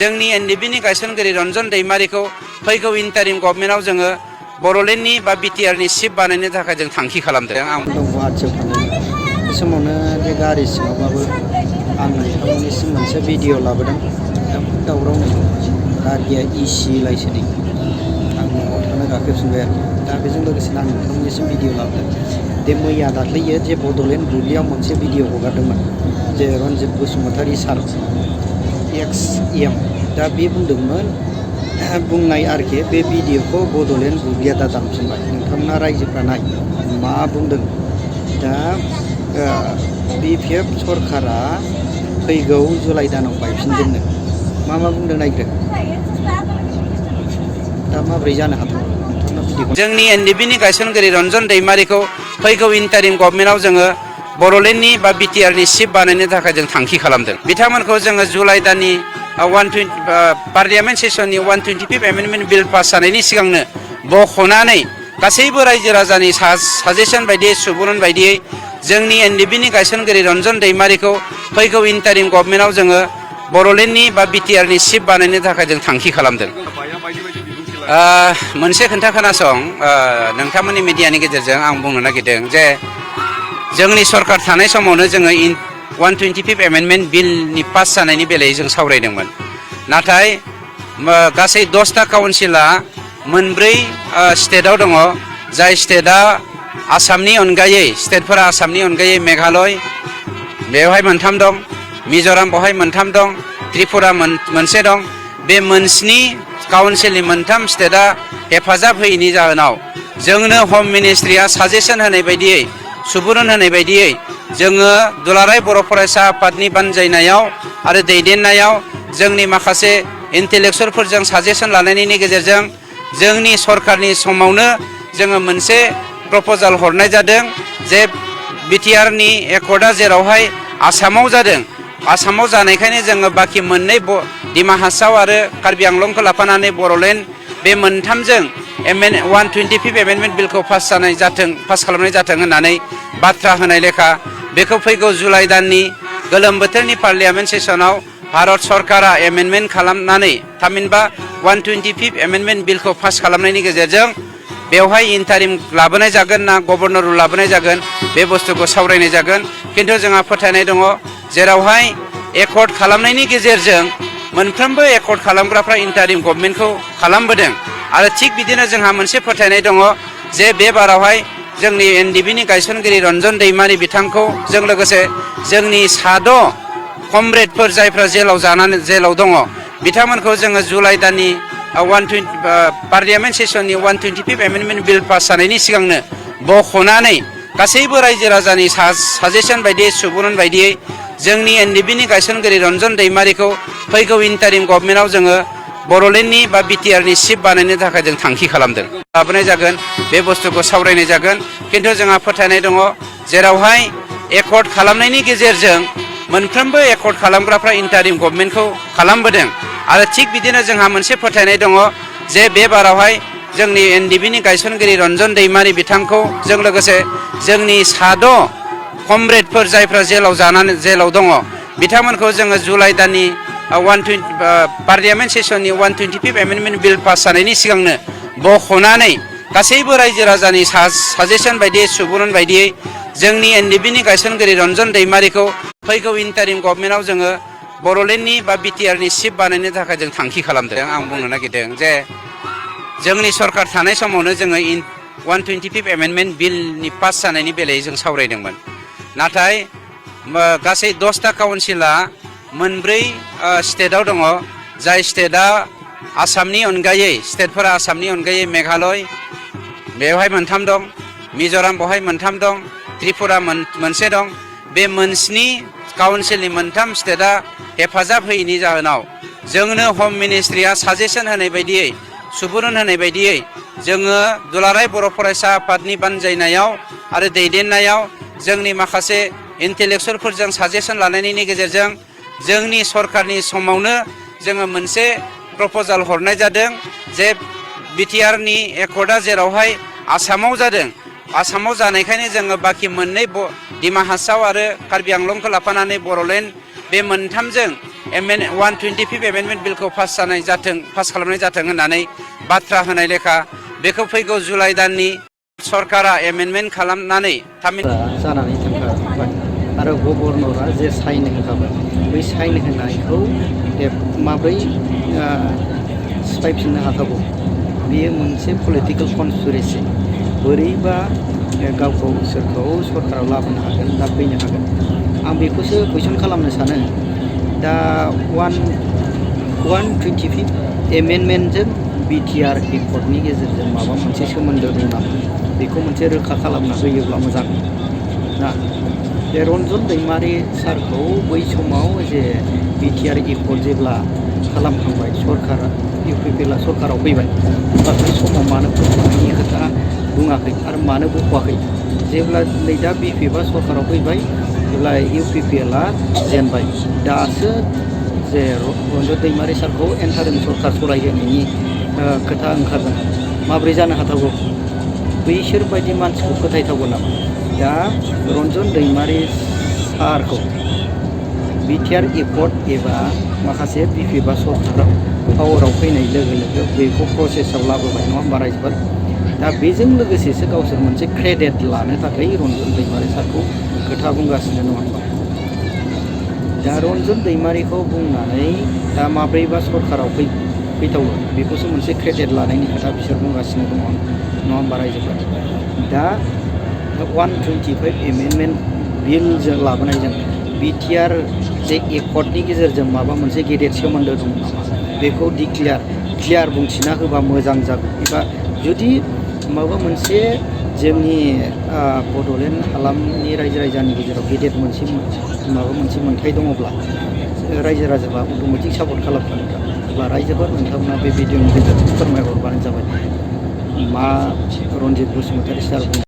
जोंनि एनडिपिनि गायसनगिरि रन्जन दैमारिखौ फैगौ इन्टारिम गभर्नमेन्टआव जोङो बड'लेण्डनि बा बिटिआरनि चिफ बानायनो थाखाय जों थांखि खालामदों। आं गुवाहाटियाव थांदोंमोन बे समावनो बे गारि सिङावबाबो आं नोंथांमोननिसिम मोनसे भिडिअ' लाबोदों। दावरावनो गारिया इसि लाइसेनै आं न'आव थांनो गाखोफिनबाय आरोखि। दा बेजों लोगोसेनो आं नोंथांमोननिसिम भिडिअ' लाबोदों। बे मैया दाख्लैयो जे बड'लेण्ड बुब्लियाव मोनसे भिडिअ' हगारदोंमोन जे रन्जित बसुमतारी सार एक्स एम दा बे बुंनाय आरोखि बे भिडिअ'खौ बड'लेण्ड बुब्लिया दा दामफिनबाय। नोंथांमोना रायजोफ्रा नाय मा बुंदों। दा BPF सरकारा फैगौ जुलाइ दानाव बायफिनगोननो मा बुंदों नायग्रो। दा माब्रै जानो हाथाव जोंनि एनडिपिनि गायसनगिरि रन्जन दैमारिखौ फैगौ इन्टारिम गभर्नमेन्टआव जोङो बड'लेण्डनि बा बिटिआरनि चिफ बानायनो थाखाय जों थांखि खालामदों। बिथांमोनखौ जोङो जुलाइ दाननि पार्लियामेन्ट सेसननि 125 एमेन्डमेन्ट बिल पास जानायनि सिगांनो बख'नानै गासैबो रायजो राजानि साजेसन बायदियै सुबुरुन बायदियै जोंनि एनडिपिनि गायसनगिरि रन्जन दैमारिखौ फैगौ इन्टारिम गभर्नमेन्टआव जोङो बड'लेण्डनि बा बिटिआरनि चिफ बानायनो थाखाय जों थांखि खालामदों। मोनसे खोथा खोनासं, नोंथांमोननि मिडियानि गेजेरजों आं बुंनो नागिरदों जे जोंनि सरकार थानाय समावनो जोङो 125 एमेन्डमेन्ट बिलनि पास जानायनि बेलायै जों सावरायदोंमोन। नाथाय गासै 10टा काउन्सिला मोनब्रै स्टेटआव दङ, जाय स्टेटआ आसामनि अनगायै स्टेटफोरा आसामनि अनगायै मेघालय बेवहाय 3 दं, मिज'राम बेवहाय 3 दं, त्रिपुरा मोनसे दं। बे मोनस्नि काउन्सिलनि 3 स्टेटआ हेफाजाब होयैनि जाहोनाव जोंनो हम मिनिस्ट्रिया साजेसन होनाय बायदियै सुबुरुन होनाय बायदियै जोङो दुलाराय बर' फरायसा आफादनि बानजायनायाव आरो दैदेननायाव जोंनि माखासे इन्टेलेक्सुवेलफोरजों साजेसन लानायनि गेजेरजों जोंनि सरकारनि समावनो जोङो मोनसे प्रप'जाल हरनाय जादों जे बिटिआरनि एकर्डआ जेरावहाय आसामाव जादों, आसामाव जानायखायनो जोङो बाखि मोननै डिमा हासाव आरो कार्बि आंलंखौ लाफानानै बड'लेण्ड बे 3जों 125 एमेन्डमेन्ट बिलखौ पास खालामनाय जाथों होननानै बाथ्रा होनाय लेखा बेखौ फैगौ जुलाइ दाननि गोलोम बोथोरनि पार्लियामेन्ट सेसनाव भारत सरकारा एमेन्डमेन्ट खालामनानै थामहिनबा 125 एमेन्डमेन्ट बिलखौ पास खालामनायनि गेजेरजों बेवहाय इन्टारिम लाबोनाय जागोन ना गभर्नर रुल लाबोनाय जागोन बे बुस्थुखौ सावरायनाय जागोन। खिन्थु जोंहा फोथायनाय दङ जेरावहाय एकर्ड खालामनायनि गेजेरजों मोनफ्रोमबो एकर्ड खालामग्राफ्रा इन्टारिम गभर्नमेन्टखौ खालामबोदों आरो थिग बिदिनो जोंहा मोनसे फोथायनाय दङ जे बे बारावहाय जोंनि एनडिपिनि गायसनगिरि रन्जन दैमारि बिथांखौ जों लोगोसे जोंनि 6 कमरेडफोर जायफ्रा जेलाव दङ बिथांमोनखौ जोङो जुलाइ दाननि पार्लियामेन्ट सेसननि 125 एमेन्डमेन्ट बिल पास जानायनि सिगांनो बख'नानै गासैबो रायजो राजानि साजेसन बायदियै सुबुरुन बायदियै जोंनि एनडिपिनि गायसनगिरि रन्जन दैमारिखौ फैगौ इन्टारिम गभर्नमेन्टआव जोङो बड'लेण्डनि बा बिटिआरनि चिफ बानायनो थाखाय जों थांखि खालामदों। लाबोनाय जागोन, बे बुस्थुखौ सावरायनाय जागोन। खिन्थु जोंहा फोथायनाय दङ जेरावहाय एकर्ड खालामनायनि गेजेरजों मोनफ्रोमबो एकर्ड खालामग्राफ्रा इन्टारिम गभर्नमेन्टखौ खालामबोदों आरो थिग बिदिनो जोंहा मोनसे फोथायनाय दङ जे बे बारावहाय जोंनि एनडिपिनि गायसनगिरि रन्जन दैमारि बिथांखौ जों लोगोसे जोंनि 6 कमरेडफोर जायफ्रा जेलाव दङ बिथांमोनखौ जोङो जुलाइ दाननि पार्लियामेन्ट सेसननि 125 एमेन्डमेन्ट बिल पास जानायनि सिगांनो बख'नानै गासैबो रायजो राजानि साजेसन बायदियै सुबुरुन बायदियै जोंनि एनडिपिनि गायसनगिरि रन्जन दैमारिखौ फैगौ इन्टारिम गभर्नमेन्टआव जोङो बड'लेण्डनि बा बिटिआरनि चिफ बानायनो थाखाय जों थांखि खालामदों। आं बुंनो नागिरदों जे जोंनि सरकार थानाय समावनो जोङो 125 एमेन्डमेन्ट बिलनि पास जानायनि बेलायै जों सावरायदोंमोन। नाथाय गासै 10टा काउन्सिला मोनब्रै स्टेटआव दङ, जाय स्टेटआ आसामनि अनगायै स्टेटफोरा आसामनि अनगायै मेघालय बेवहाय 3 दं, मिज'राम बेवहाय 3 दं, त्रिपुरा मोनसे दं। बे मोनस्नि काउन्सिलनि 3 स्टेटआ हेफाजाब होयैनि जाहोनाव जोंनो हम मिनिस्ट्रिया साजेसन होनाय बायदियै सुबुरुन होनाय बायदियै जोङो दुलाराय बर' फरायसा आफादनि बानजायनायाव आरो दैदेननायाव जोंनि माखासे इन्टेलेक्सुवेलफोरजों साजेसन लानायनि गेजेरजों जोंनि सरकारनि समावनो जोङो मोनसे प्रप'जाल हरनाय जादों जे बिटिआरनि एकर्डआ जेरावहाय आसामाव जादों, आसामाव जानायखायनो जोङो बाखि मोननै डिमा हासाव आरो कार्बि आंलंखौ लाफानानै बड'लेण्ड बे 3जों 125 एमेन्डमेन्ट बिलखौ पास खालामनाय जाथों होननानै बाथ्रा होनाय लेखा बेखौ फैगौ जुलाइ दाननि सरकारा एमेन्डमेन्ट खालामनानै जानानै थांखाबाय आरो गभर्नरा जे साइन होखाबाय बै साइन होनायखौ माब्रै सिफायफिननो हाथावगौ बेयो मोनसे पलिटिकेल कनस्पिरेसि बोरैबा गावखौ सोरखौ सरकाराव लाबोनो हागोन दा फैनो हागोन आं बेखौसो कुइसन खालामनो सानो दा 125 एमेन्डमेन्टजों बिटिआर एकर्डनि गेजेरजों माबा मोनसे सोमोन्दो दं नामा बेखौ मोनसे रोखा खालामना होयोब्ला मोजां ना बे रन्जन दैमारि सारखौ बै समाव जे बिटिआर एकर्ड जेब्ला खालामखांबाय सरकारा इउपिपिएलआ सरकाराव फैबाय अब्ला बै समाव मानो बख'नायनि खोथा बुङाखै आरो मानो बख'वाखै जेब्ला नै दा बिपिएफआ सरकाराव फैबाय जेब्ला इउपिपिएलआ जेनबाय दासो जे रन्जन दैमारि सारखौ एन्टारिम सरकार सलायहोनायनि खोथा ओंखारदों माब्रै जानो हाथावगौ बैसोर बायदि मानसिखौ फोथायथावगोन नामा दा रन्जन दैमारि सारखौ बिटिआर एकर्ड एबा माखासे बिपिएफआ सरकाराव पावाराव फैनाय लोगो लोगो बेखौ प्रसेसआव लाबोबाय नङा होमबा रायजोफोर दा बेजों लोगोसेसो गावसोर मोनसे क्रेडिट लानो थाखाय रन्जन दैमारि सारखौ खोथा बुंगासिनो नङा होमबा दा रन्जन दैमारिखौ बुंनानै दा माब्रैबा सरकाराव फैथावो बेखौसो मोनसे क्रेडिट लानायनि खोथा बिसोर बुंगासिनो दङ नङा होमबा रायजोफोर दा 125 एमेन्डमेन्ट बिलजों लाबोनायजों बिटिआर जे एकर्डनि गेजेरजों माबा मोनसे गेदेर सोमोन्दो दं नामा बेखौ क्लियार बुंथिना होबा मोजां जागोन एबा जुदि माबा मोनसे जोंनि बड'लेण्ड हालामनि रायजो राजानि गेजेराव गेदेर माबा मोनसे मोन्थाय दङब्ला रायजो राजाफ्रा अट'मेटिक सापर्ट खालामखागोन अब्ला रायजोफोर नोंथांमोना बे भिडिअनि गेजेरजों फोरमायहरबानो जाबाय मा रन्जित बसुमतारी सार